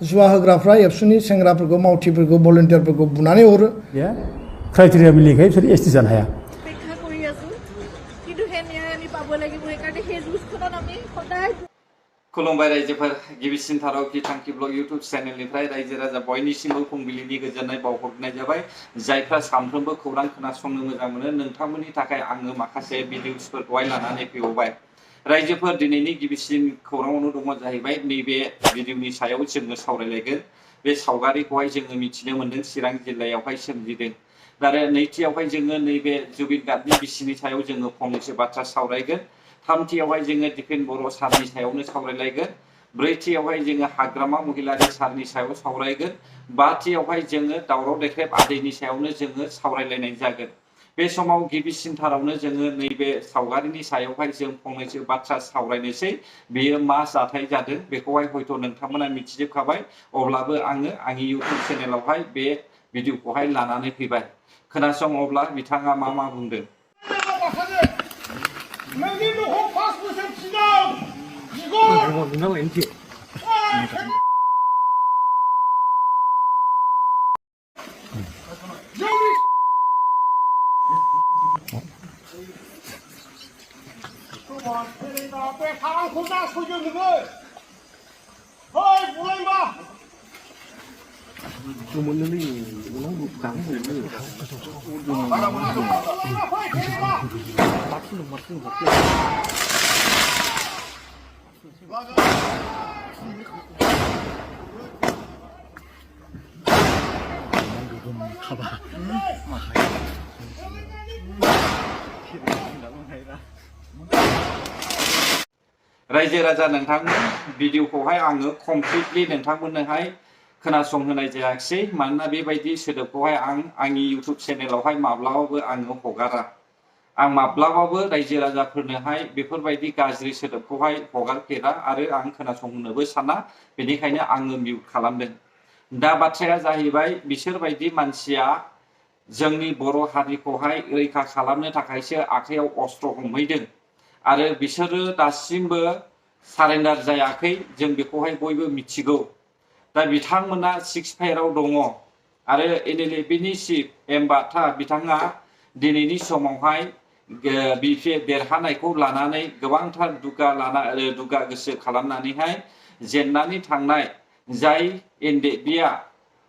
जुवा होग्राफ्रा एबसुनि सेंग्राफोरखौ मावथिफोरखौ भलन्टियारफोरखौ बुनानै हरो क्राइटेरिया मिलिखाय बिसोर एसटि जानो हाया অপেক্ষা কৰি আছো কিন্তু হে ন্যায় আমি পাব লাগিব সেইকাৰণে সেই যুঁজখনত আমি সদায় खुलुमबाय रायजोफोर गिबिसिनथाराव गिथांखि ब्लग इउट्युब चेनेलनिफ्राय रायजो राजा बयनिसिमबो फुंबिलिनि गोजोननाय बावहरनाय जाबाय जायफ्रा सानफ्रोमबो खौरां खोनासंनो मोजां मोनो नोंथांमोननि थाखाय आङो माखासे भिडिअसफोरखौहाय लानानै फैबावबाय रायजोफोर दिनैनि गिबिसिन खौराङावनो दङ जाहैबाय नैबे भिडिअनि सायाव जोङो सावरायलायगोन बे सावगारिखौहाय जोङो मिथिनो मोन्दों चिरां जिल्लायावहाय सोमजिदों आरो नैथियावहाय जोङो नैबे जुबिन गार्गनि बिसिनि सायाव जोङो फंनैसो बाथ्रा सावरायगोन थामथियावहाय जोङो दिपेन बर' सारनि सायावनो सावरायलायगोन ब्रैथियावहाय जोङो हाग्रामा महिलारि सारनि सायाव सावरायगोन बाथियावहाय जोङो दावराव देख्रेब आदैनि सायावनो जोङो सावरायलायनाय जागोन बे समाव गिबिसिनथारावनो जोङो नैबे सावगारिनि सायावहाय जों फंनैसो बाथ्रा सावरायनोसै बेयो मा जाथाय जादों बेखौहाय हयथ' नोंथांमोना मिथिजोबखाबाय अब्लाबो आङो आंनि इउट्युब चेनेलावहाय बे भिडिअखौहाय लानानै फैबाय खोनासं अब्ला बिथाङा मा बुंदों नोंनि न'खौ 5 बोसोर सिगां रायजो राजा नोंथांमोन भिडिअखौहाय आङो कमप्लिटलि नोंथांमोननोहाय खोनासंहोनाय जायाखिसै मानोना बेबायदि सोदोबखौहाय आंनि इउट्युब चेनेलावहाय माब्लाबाबो आङो हगारा आं माब्लाबाबो रायजो राजाफोरनोहाय बेफोरबायदि गाज्रि सोदोबखौहाय हगारफेरा आरो आं खोनासंहोनोबो साना बेनिखायनो आङो मिउट खालामदों दा बाथ्राया जाहैबाय बिसोरबायदि मानसिया जोंनि बर' हारिखौहाय रैखा खालामनो थाखायसो आखायाव अस्त्र हमहैदों आरो बिसोरो दासिमबो सारेन्डार जायाखै जों बेखौहाय बयबो मिथिगौ दा बिथांमोना 6 फायाराव दङ आरो NLFनि चिफ एम बाथा बिथाङा दिनैनि समावहाय BPF देरहानायखौ लानानै गोबांथार दुगा गोसो खालामनानैहाय जेननानै थांनाय जाय NLFआ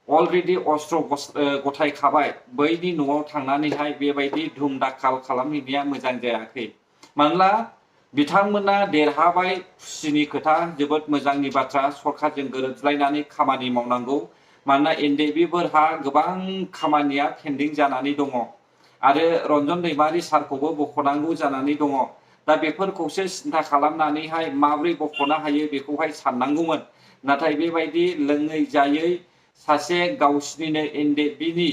अलरेडि अस्त्र गथायखाबाय बैनि न'आव थांनानैहाय बेबायदि धुम दाखाल खालामहैनाया मोजां जायाखै मानोना बिथांमोना देरहाबाय खुसिनि खोथा जोबोद मोजांनि बाथ्रा सरकारजों गोरोबलायनानै खामानि मावनांगौ मानोना NLFफोरहा गोबां खामानिया पेन्डिं जानानै दङ आरो रन्जन दैमारि सारखौबो बख'नांगौ जानानै दङ दा बेफोरखौसो सिन्था खालामनानैहाय माबोरै बख'नो हायो बेखौहाय साननांगौमोन नाथाय बेबायदि लोङै जायै सासे गावसिनिनो NLFनि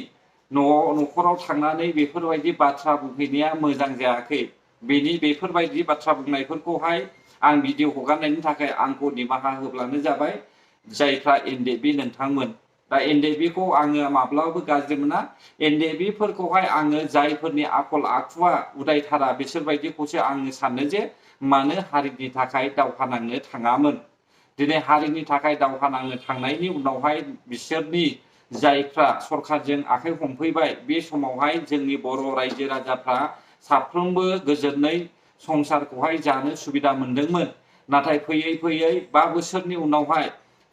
न'खराव थांनानै बेफोरबायदि बाथ्रा बुंहैनाया मोजां जायाखै बेफोरबायदि बाथ्रा बुंनायफोरखौहाय आं भिडिअ हगारनायनि थाखाय आंखौ निमाहा होब्लानो जाबाय जायफ्रा NLF नोंथांमोन दा NLFखौ आङो माब्लाबाबो गाज्रि मोना NLFफोरखौहाय आङो जायफोरनि आखल आखुआ उदायथारा बिसोरबायदिखौसो आङो सानो जे मानो हारिनि थाखाय दावहा नांनो थाङामोन दिनै हारिनि थाखाय दावहा नांनो थांनायनि उनावहाय बिसोरनि जायफ्रा सरकारजों आखाइ हमफैबाय बे समावहाय जोंनि बर' रायजो राजाफ्रा साफ्रोमबो गोजोनै संसारखौहाय जानो सुबिदा मोन्दोंमोन नाथाय फैयै 5 बोसोरनि उनावहाय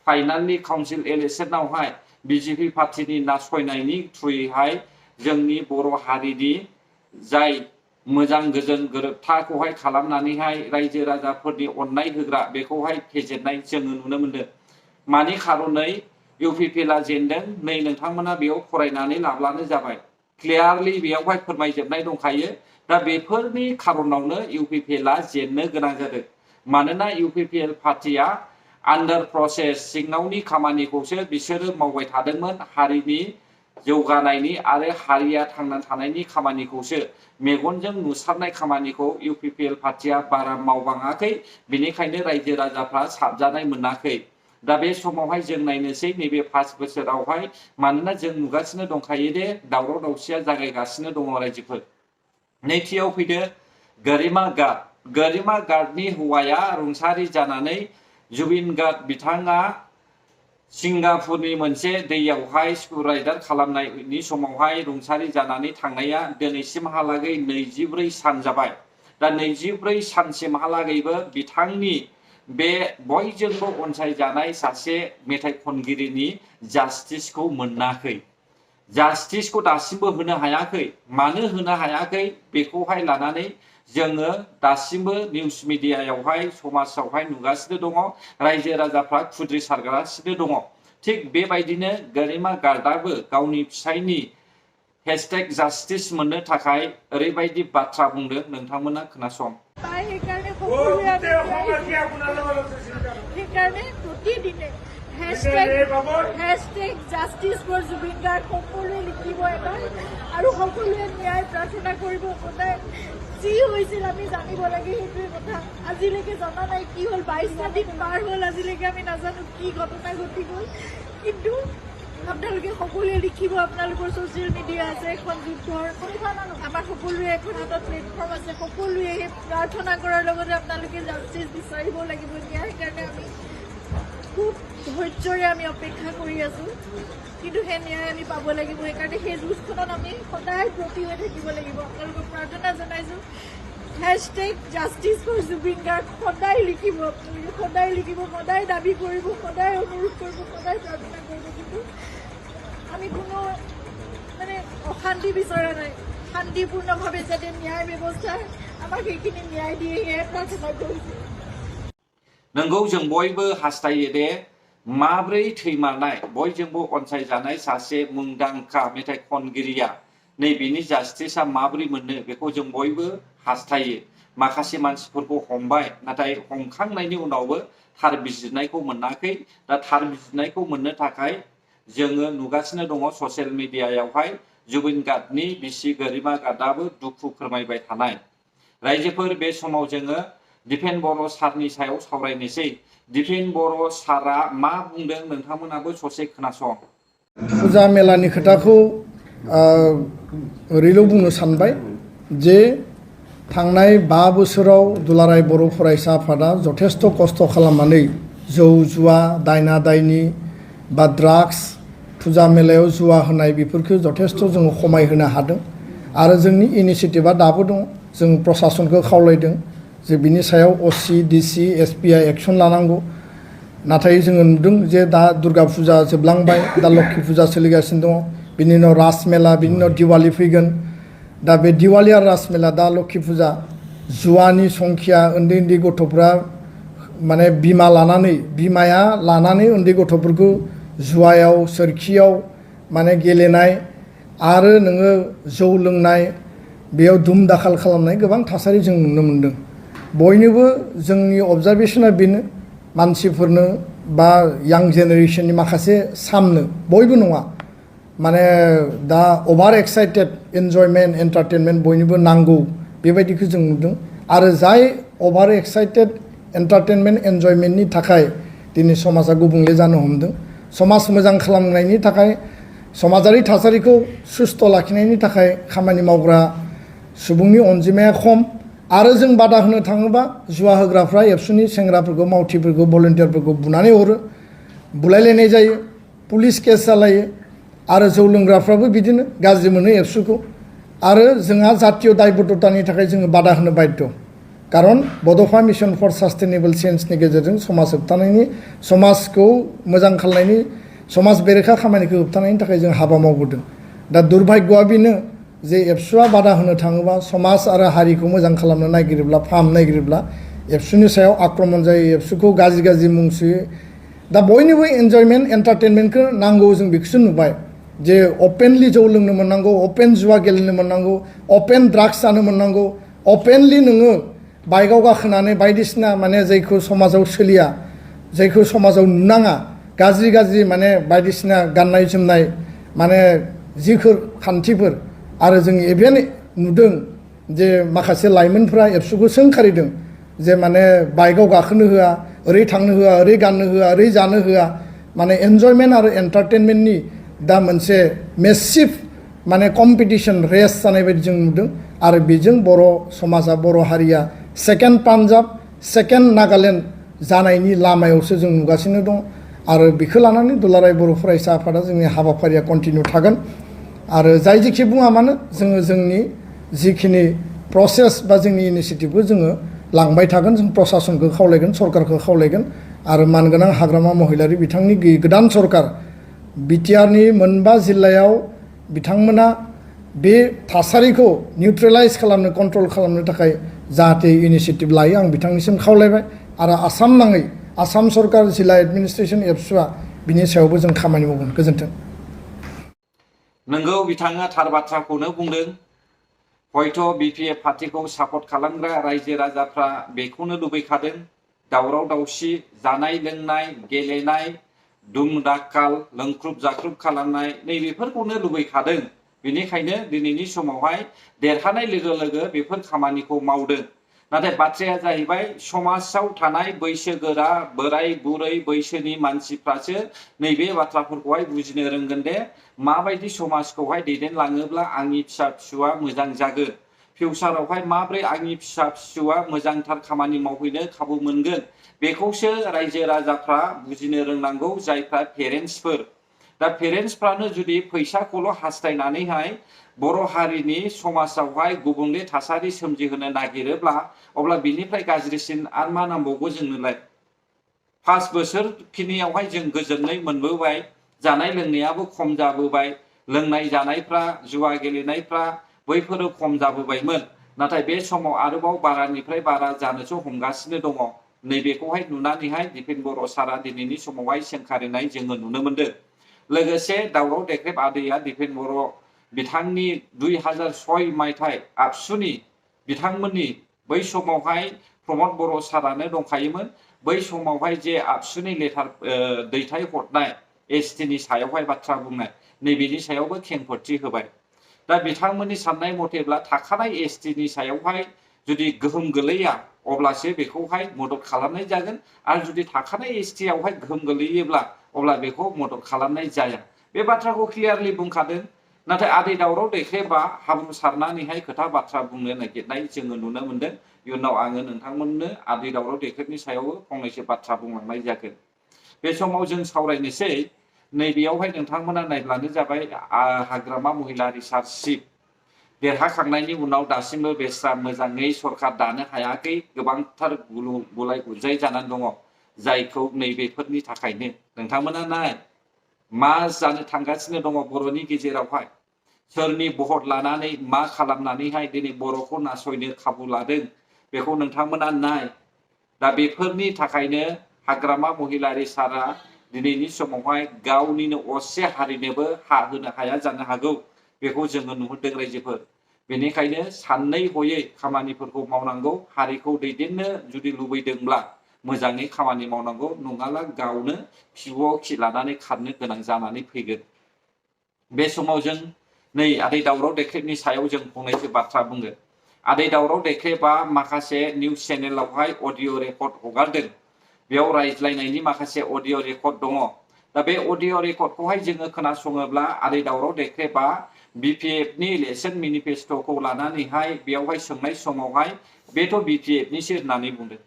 फाइनालनि काउन्सिल इलेक्शनावहाय BJP पार्टीनि नासयनायनि थ्रुयैहाय जोंनि बर' हारिनि जाय मोजां गोजोन गोरोबथाखौहाय खालामनानैहाय रायजो राजाफोरनि अननाय होग्रा बेखौहाय फेजेननाय जोङो नुनो मोनदों मानि खारनै UPPला जेनदों नै नोंथांमोना बेयाव फरायनानै लाब्लानो जाबाय क्लियारलि बेयावहाय फोरमायजोबनाय दंखायो दा बेफोरनि खारनावनो UPPला जेननो गोनां जादों मानोना UPPL पार्टीया आन्डार प्रसेस सिङावनि खामानिखौसो बिसोरो मावबाय थादोंमोन हारिनि जौगानायनि आरो हारिया थांना थानायनि खामानिखौसो मेगनजों नुसारनाय खामानिखौ UPPL पार्टीया बारा मावबाङाखै बेनिखायनो रायजो राजाफ्रा साबजानाय मोनाखै दा बे समावहाय जों नायनोसै नैबे 5 बोसोरावहाय मानोना जों नुगासिनो दंखायो दे दावराव दावसिया जागायगासिनो दङ रायजोफोर नैथियाव फैदो गरिमा गार्डनि हौवाया रुंसारि जानानै जुबिन गार्ग बिथाङा सिंगापुरनि मोनसे दैयावहाय स्कु राइडार खालामनायनि समावहाय रुंसारि जानानै थांनाया दिनैसिमहालागै 24 सान जाबाय। दा 24 सानसिमहालागैबो बिथांनि बे बयजोंबो अनसायजानाय सासे मेथाइ खनगिरिनि जास्टिसखौ मोनाखै। जास्टिसखौ दासिमबो होनो हायाखै। मानो होनो हायाखै बेखौहाय लानानै जोङो दासिमबो निउस मिडियायावहाय समाजावहाय नुगासिनो दङ। रायजो राजाफ्रा खुद्रि सारगासिनो दङ। थिग बेबायदिनो गरिमा गार्डआबो गावनि फिसायनि हेशटेग जास्टिस मोननो थाखाय ओरैबायदि बाथ्रा बुंदों, नोंथांमोना खोनासं। Hashtag justice for Zubeen Garg সকলোৱে লিখিব এবাৰ আৰু সকলোৱে ন্যায় প্ৰাৰ্থনা কৰিব। সদায় যি হৈছিল আমি জানিব লাগে, সেইটোৱে কথা। আজিলৈকে জনা নাই কি হ'ল, 22টা দিন পাৰ হ'ল, আজিলৈকে আমি নাজানো কি ঘটনা ঘটি গ'ল। কিন্তু আপোনালোকে সকলোৱে লিখিব, আপোনালোকৰ ছ'চিয়েল মিডিয়া আছে, এখন যুদ্ধৰ আমাৰ সকলোৰে এখন হাতত প্লেটফৰ্ম আছে। সকলোৱে প্ৰাৰ্থনা কৰাৰ লগতে আপোনালোকে জাষ্টিছ বিচাৰিব লাগিব। ন্যায়ৰ কাৰণে আমি খুব ধৈৰ্যৰে আমি অপেক্ষা কৰি আছো, কিন্তু সেই ন্যায় আমি পাব লাগিব। সেইকাৰণে সেই যুঁজখনত আমি সদায় ব্ৰতী হৈ থাকিব লাগিব। আপোনালোকক প্ৰাৰ্থনা জনাইছো, হেশটেগ জাষ্টিছ ফৰ জুবিন গাৰ্গ সদায় লিখিব, আপোনালোকে সদায় লিখিব, সদায় দাবী কৰিব, সদায় অনুৰোধ কৰিব, সদায় প্ৰাৰ্থনা কৰিব। কিন্তু আমি কোনো অশান্তি বিচৰা নাই। শান্তিপূৰ্ণভাৱে যাতে ন্যায় ব্যৱস্থাই আমাক সেইখিনি ন্যায় দিয়ে, সেয়াই প্ৰাৰ্থনা কৰিছোঁ। नंगौ जों बयबो हास्थायो दे माब्रै थैमारनाय बयजोंबो अनसायजानाय सासे मुंदांखा मेथाइ खनगिरिया नैबेनि जास्टिसा माब्रै मोननो बेखौ जों बयबो हास्थायो। माखासे मानसिफोरखौ हमबाय, नाथाय हमखांनायनि उनावबो थार बिजिरनायखौ मोनाखै। दा थार बिजिरनायखौ मोननो थाखाय जोङो नुगासिनो दङ ससियेल मिडियायावहाय जुबिन गार्डनि बिसि गरिमा गार्डआबो दुखु फोरमायबाय थानाय। रायजोफोर बे समाव जोङो दिपेन बर' सारनि सायाव सावरायनोसै। दिपेन बर' सारा मा बुंदों नोंथांमोनाबो ससे खोनासं। फुजा मेलानि खोथाखौ ओरैल' बुंनो सानबाय जे थांनाय 5 बोसोराव दुलाराय बर' फरायसा आफादा जथेस्थ' खस्थ' खालामनानै जौ जुवा, दायना दायनि बा ड्राग्स, फुजा मेलायाव जुवा होनाय बेफोरखौ जथेस्थ' जोङो खमायहोनो हादों। आरो जोंनि इनिसियेटिभा दाबो दङ। जों प्रशासनखौ खावलायदों जे बिनि सायाव असि, डिसि, एसपिआ एक्सन लानांगौ। नाथाय जोङो नुदों जे दा दुर्गा फुजा जोबलांबाय, दा लक्ष्मी फुजा सोलिगासिनो दङ, बिनि उनाव रास मेला, बिनि उनाव दिवाली फैगोन। दा बे दिवाली आरो रास मेला, दा लक्ष्मी फुजा, जुवानि संख्या उन्दै उन्दै गथ'फ्रा माने बिमाया लानानै उन्दै गथ'फोरखौ जुवायाव, सोरखियाव माने गेलेनाय आरो नोङो जौ लोंनाय, बेयाव दुम दाखाल खालामनाय गोबां थासारि जों नुनो मोनदों। बयनोबो जोंनि अबजारभेशना बेनो, मानसिफोरनो बा यां जेनेरेशननि माखासे सामनो, बयबो नङा, माने दा अभार एक्साइटेड एन्जयमेन्ट एन्टारटेनमेन्ट बयनोबो नांगौ, बेबायदिखौ जों नुदों। आरो जाय अभार एक्साइटेड एन्टारटेनमेन्ट एन्जयमेन्टनि थाखाय दिनै समाजा गुबुंले जानो हमदों। समाज मोजां खालामनायनि थाखाय, समाजारि थासारिखौ सुस्थ' लाखिनायनि थाखाय खामानि मावग्रा सुबुंनि अनजिमाया खम। आरो जों बादा होनो थाङोबा जुवा होग्राफ्रा एबसुनि सेंग्राफोरखौ, मावथिफोरखौ, भलन्टियारफोरखौ बुनानै हरो, बुलायलायनाय जायो, पुलिस केस जालायो। आरो जौ लोंग्राफ्राबो बिदिनो गाज्रि मोनो एबसुखौ। आरो जोंहा जातीय दायबद्धतानि थाखाय जोङो बादा होनो बाध्य। खारन बड'फा मिशन फर सास्टेनेबल चेन्जनि गेजेरजों समाज होबथानायनि, समाजखौ मोजां खालामनायनि, समाज बेरेखा खामानिखौ होबथानायनि थाखाय जों हाबा मावबोदों। दा दुर्भाग्यआ बेनो जे एबसुआ बादा होनो थाङोबा, समाज आरो हारिखौ मोजां खालामनो नागिरोब्ला, फाहामनो नागिरोब्ला एबसुनि सायाव आक्रमण जायो, एबसुखौ गाज्रि मुं सोयो। दा बयनिबो एन्जयमेन्ट एन्टारटेनमेन्टखौ नांगौ, जों बेखौसो नुबाय जे अपेनलि जौ लोंनो मोननांगौ, अपेन जुवा गेलेनो मोननांगौ, अपेन ड्राग्स जानो मोननांगौ, अपेनलि नोङो बाइकआव गाखोनानै बायदिसिना माने जायखौ समाजाव सोलिया, जायखौ समाजाव नुनाङा, गाज्रि माने बायदिसिना गाननाय जोमनाय, माने जिफोर खान्थिफोर। आरो जों इभेन नुदों जे माखासे लाइमोनफ्रा एबसुखौ सोंखारिदों जे माने बाइकआव गाखोनो होआ, ओरै थांनो होआ, ओरै गाननो होआ, ओरै जानो होआ। माने एन्जयमेन्ट आरो एन्टारटेनमेन्टनि दा मोनसे मेसिभ माने कम्पिटिसन रेस जानाय बायदि जों नुदों। आरो बेजों बर' समाजा, बर' हारिया सेकेन्ड पान्जाब, सेकेन्ड नागालेण्ड जानायनि लामायावसो जों नुगासिनो दं। आरो बेखौ लानानै दुलाराय बर' फरायसा आफादा जोंनि हाबाफारिया कन्टिनिउ थागोन आरो जाय जेखि बुङा मानो जोङो जोंनि जिखिनि प्रसेस बा जोंनि इनिसियेटिभखौ जोङो लांबाय थागोन जों प्रशासनखौ खावलायगोन सरकारखौ खावलायगोन आरो मानगोनां हाग्रामा महिलारि बिथांनि गोदान सरकार बिटिआरनि मोनबा जिल्लायाव बिथांमोना बे थासारिखौ निउट्रेलाइज खालामनो कन्ट्रल खालामनो थाखाय जाहाथे इनिसियेटिभ लायो आं बिथांनिसिम खावलायबाय आरो आसाम नाङै आसाम सरकार जिल्ला एडमिनिस्ट्रेसन एबसुआ बिनि सायावबो जों खामानि मावगोन गोजोन्थों नोंगौ बिथाङा थार बाथ्राखौनो बुंदों हयथ' बिपिएफ पार्टिखौ सापर्ट खालामग्रा रायजो राजाफ्रा बेखौनो लुबैखादों दावराव दावसि जानाय लोंनाय गेलेनाय दुम दाखाल लोंख्रुब जाख्रुब खालामनाय नैबेफोरखौनो लुबैखादों बेनिखायनो दिनैनि समावहाय देरहानाय लोगो लोगो बेफोर खामानिखौ मावदों नाथाय बाथ्राया जाहैबाय समाजाव थानाय बैसोगोरा बोराय बुरै बैसोनि मानसिफ्रासो नैबे बाथ्राफोरखौहाय बुजिनो रोंगोन दे माबायदि समाजखौहाय दैदेनलाङोब्ला आंनि फिसा फिसौआ मोजां जागोन फिउचारावहाय माब्रै आंनि फिसा फिसौआ मोजांथार खामानि मावहैनो खाबु मोनगोन बेखौसो रायजो राजाफ्रा बुजिनो रोंनांगौ जायफ्रा पेरेन्टसफोर दा पेरेन्टसफ्रानो जुदि फैसाखौल' हास्थायनानैहाय बर' हारिनि समाजावहाय गुबुंले थासारि सोमजिहोनो नागिरोब्ला अब्ला बिनिफ्राय गाज्रिसिन आरो मा नांबावगौ जोंनोलाय 5 बोसोर खिनियावहाय जों गोजोननाय मोनबोबाय जानाय लोंनायाबो खम जाबोबाय लोंनाय जानायफ्रा जुवा गेलेनायफ्रा बैफोरो खम जाबोबायमोन नाथाय बे समाव आरोबाव बारानिफ्राय बारा जानोसो हमगासिनो दङ नैबेखौहाय नुनानैहाय दिपेन बर' सारा दिनैनि समावहाय सोंखारिनाय जोङो नुनो मोनदों लोगोसे दावराव देख्रेब आदैया दिपेन बर' बिथांनि 2006 मायथाइ आबसुनि बिथांमोननि बै समावहाय प्रमद बर' सारानो दंखायोमोन बै समावहाय जे आबसुनि लेटार दैथाय हरनाय एसटिनि सायावहाय बाथ्रा बुंनाय नैबेनि सायावबो खेंफोरथि होबाय दा बिथांमोननि साननाय मथेब्ला थाखानाय एसटिनि सायावहाय जुदि गोहोम गोलैया अब्लासो बेखौहाय मदद खालामनाय जागोन आरो जुदि थाखानाय एसटिआवहाय गोहोम गोलैयोब्ला अब्ला बेखौ मदद खालामनाय जाया बे बाथ्राखौ क्लियारलि बुंखादों नाथाय आदै दावराव दैख्रेबा हाब्रु सारनानैहाय खोथा बाथ्रा बुंनो नागिरनाय जोङो नुनो मोनदों इयुनाव आङो नोंथांमोननो आदै दावराव दैख्रेबनि सायावबो फंनैसो बाथ्रा बुंलांनाय जागोन बे समाव जों सावरायनोसै नैबेयावहाय नोंथांमोना नायब्लानो जाबाय हाग्रामा महिला रिसार्चशिप देरहाखांनायनि उनाव दासिमबो बेस्रा मोजाङै सरकार दानो हायाखै गोबांथार गुलाय गुजाय जानानै दङ जायखौ नैबेफोरनि थाखायनो नोंथांमोना नाय मा जानो थांगासिनो दङ बर'नि गेजेरावहाय सोरनि भट लानानै मा खालामनानैहाय दिनै बर'खौ नासयनो खाबु लादों बेखौ नोंथांमोना नाय दा बेफोरनि थाखायनो हाग्रामा महिलारि सारा दिनैनि समावहाय गावनिनो असे हारिनोबो हा होनो हाया जानो हागौ बेखौ जोङो नुहुरदों रायजोफोर बेनिखायनो साननै हयै खामानिफोरखौ मावनांगौ हारिखौ दैदेननो जुदि लुबैदोंब्ला मोजाङै खामानि मावनांगौ नङाब्ला गावनो फिउआव खि लानानै खारनो गोनां जानानै फैगोन बे समाव जों नै आदै दावराव देख्रेबनि सायाव जों फंनैसो बाथ्रा बुंगोन आदै दावराव देख्रेबा माखासे निउस चेनेलावहाय अडिअ रेकर्ड हगारदों बेयाव रायज्लायनायनि माखासे अडिअ रेकर्ड दङ दा बे अडिअ रेकर्डखौहाय जोङो खोनासङोब्ला आदै दावराव देख्रेबा बिपिएफनि इलेक्शन मेनिफेस्ट'खौ लानानैहाय बेयावहाय सोंनाय समावहाय बेथ' बिपिएफनिसो होननानै बुंदों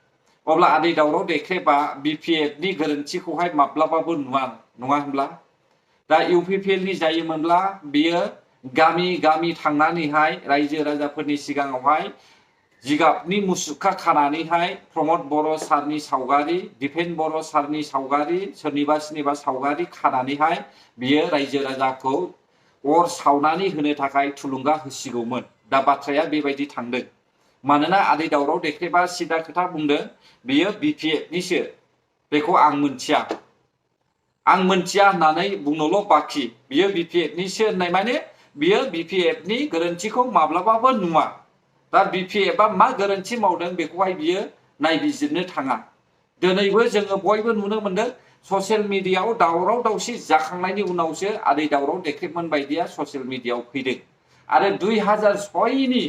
अब्ला आदै दावराव देख्रेबा बिपिएफनि गोरोन्थिखौहाय माब्लाबाबो नुवा नङा होनब्ला दा इउपिपिएलनि जायोमोनब्ला बियो गामि गामि थांनानैहाय रायजो राजाफोरनि सिगाङावहाय जिगाबनि मुसुखा खानानैहाय प्रमद बर' सारनि सावगारि दिपेन बर' सारनि सावगारि सोरनिबा सावगारि खानानैहाय बियो रायजो राजाखौ अर सावनानै होनो थाखाय थुलुंगा होसिगौमोन दा बाथ्राया बेबायदि थांदों मानोना आदै दावराव देख्रेबा सिदा खोथा बुंदों बियो बिपिएफनिसो बेखौ आं मोनथिया होननानै बुंनोल' बाखि बियो बिपिएफनिसो होननाय माने बियो बिपिएफनि गोरोन्थिखौ माब्लाबाबो नुवा दा बिपिएफआ मा गोरोन्थि मावदों बेखौहाय बियो नायबिजिरनो थाङा दिनैबो जोङो बयबो नुनो मोनदों ससियेल मिडियायाव दावराव दावसि जाखांनायनि उनावसो आदै दावराव देख्रेबमोन बायदिया ससियेल मिडियायाव फैदों आरो 2006नि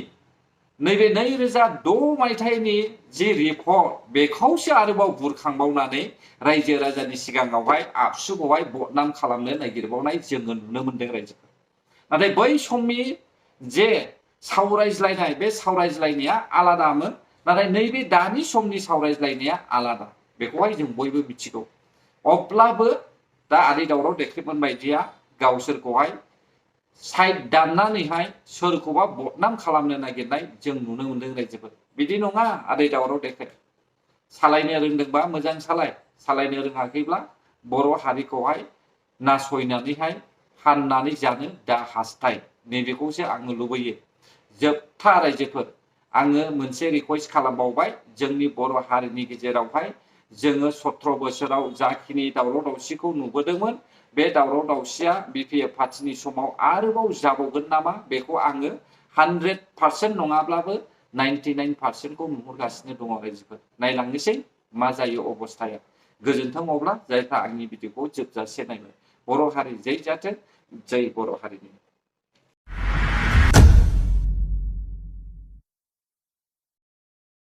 नैबे 2006 मायथाइनि जि रिपर्ट बेखौसो आरोबाव बुरखांबावनानै रायजो राजानि सिगाङावहाय आबसुखौहाय बदनाम खालामनो नागिरबावनाय जोङो नुनो मोनदों रायजोफोर नाथाय बै समनि जे सावरायज्लायनाय बे सावरायज्लायनाया आलादामोन नाथाय नैबे दानि समनि सावरायज्लायनाया आलादा बेखौहाय जों बयबो मिथिगौ अब्लाबो दा आदै दावराव देख्रेबमोन बायदिया गावसोरखौहाय साइड दाननानैहाय सोरखौबा बदनाम खालामनो नागिरनाय जों नुनो मोनदों रायजोफोर। बिदि नङा आदै दावराव देख्रेब। सालायनो रोंदोंबा मोजां सालायनो रोङाखैब्ला बर' हारिखौहाय नासयनानैहाय फाननानै जानो दा हास्थाय। नैबेखौसो आङो लुबैयो। जोबथा रायजोफोर आङो मोनसे रिक्वेस्ट खालामबावबाय जोंनि बर' हारिनि गेजेरावहाय जोङो 17 बोसोराव जाखिनि दावराव दावसिखौ नुबोदोंमोन बे दावराव दावसिया BPF पार्टिनि समाव आरोबाव जाबावगोन नामा बेखौ आङो 100% नङाब्लाबो 99% खौ नुहुरगासिनो दङ रायजोफोर। नायलांनोसै मा जायो अबस्थाया। गोजोन्थों अब्ला जायफ्रा आंनि भिडिअखौ जोबजासे नायबाय। बर' हारि जै जाथों, जै बर' हारिनि।